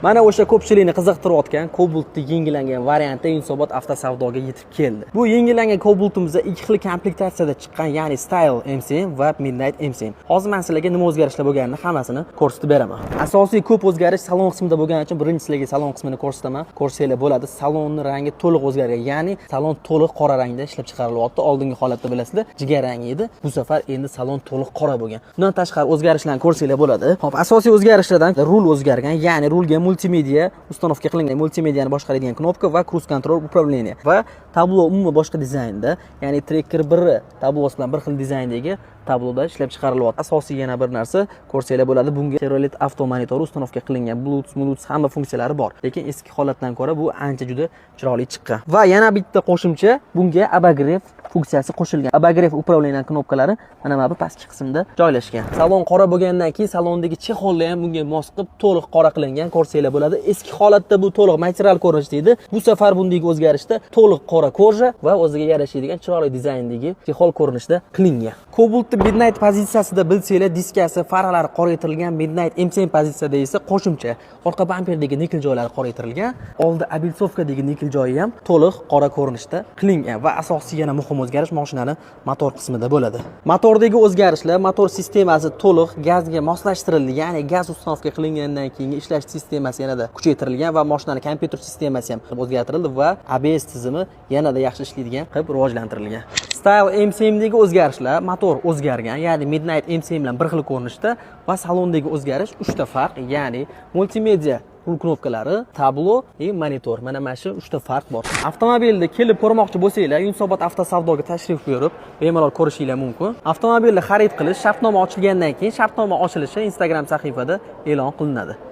Mana o'sha ko'pchilikni qiziqtirayotgan Cobaltni yengillangan varianti Yunusobod avtosavdoga yetib keldi. Bu yengillangan Cobaltimizda ikki xil komplektatsiyada chiqqan, ya'ni Style MCM va Midnight MCM. Hozir men sizlarga nima o'zgarishlar bo'lganini hammasini ko'rsatib beraman. Asosiy ko'p o'zgarish salon qismida bo'lgani uchun birinchi sizlarga salon qismini ko'rsataman. Ko'rsanglar bo'ladi. Salonni rangi to'liq o'zgargan, ya'ni salon to'liq qora rangda ishlab chiqarilyapti. Oldingi holatda bilasizlar, jigar rangi edi. Bu safar endi salon to'liq qora bo'lgan. Bundan tashqari o'zgarishlarni ko'rsanglar bo'ladi. Xo'p, asosiy o'zgarishlardan rul o'zgargan, ya'ni rulga multimedia установка qilingan, multimediani boshqaradigan knopka va круиз контроль управление va tablo umuman boshqa dizaynda, ya'ni Tracker 1 tablosi bilan bir xil dizayndagi tabloda ishlab chiqarilyapti. Asosiy yana bir narsa ko'rsanglar bo'ladi, bunga Chevrolet Avto monitori установка qilingan, Bluetooth, Bluetooth hamma funksiyalari bor. Lekin eski holatdan ko'ra bu ancha juda chiroyli chiqqan. Va yana bitta qo'shimcha, bunga обогрев funksiyasi qo'shilgan. Обогрев управление knopkalari mana bu pastki qismda joylashgan. Salon qora bo'lgandan keyin salondagi чехол lar ham bunga mos qilib to'liq qora qilingan, ko'rsanglar bo'ladi. Eski holatda bu to'liq material ko'rinishda edi. Bu safar bundagi o'zgarishda to'liq qora кожа va o'ziga yarashadigan chiroyli dizayndagi чехол ko'rinishda qilingan. Cobaltni Midnight pozitsiyasida bilsanglar, diskasi, faralari qoraytirilgan, Midnight MCM pozitsiyada esa qo'shimcha orqa bamperdagi nikel joylari qoraytirilgan, oldi облицовка dagi nikel joyi ham to'liq qora ko'rinishda qilingan va asosiy yana muhim o'zgarish mashinani motor qismida bo'ladi. Motordagi o'zgarishlar, motor sistemasi to'liq gazga moslashtirildi, ya'ni gaz установка qilingandan keyingi ishlash sistemasi yanada kuchaytirilgan va mashinani kompyuter sistemasi ham o'zgartirildi va ABS tizimi yanada yaxshi ishlaydigan qilib rivojlantirilgan. Style MCMdagi o'zgarishlar, motor o'zgargan, ya'ni Midnight MCM bilan bir xil ko'rinishda va salondagi o'zgarish uchta farq, ya'ni multimedia rul knopkalari, tablo и monitor. Mana shu uchta farq bor. Avtomobilni kelib ko'rmoqchi bo'lsanglar, Yunusobod avtosavdoga tashrif buyurib, bemalol ko'rishinglar mumkin. Avtomobilni xarid qilish shartnoma ochilgandan keyin, shartnoma ochilishi Instagram sahifada e'lon qilinadi.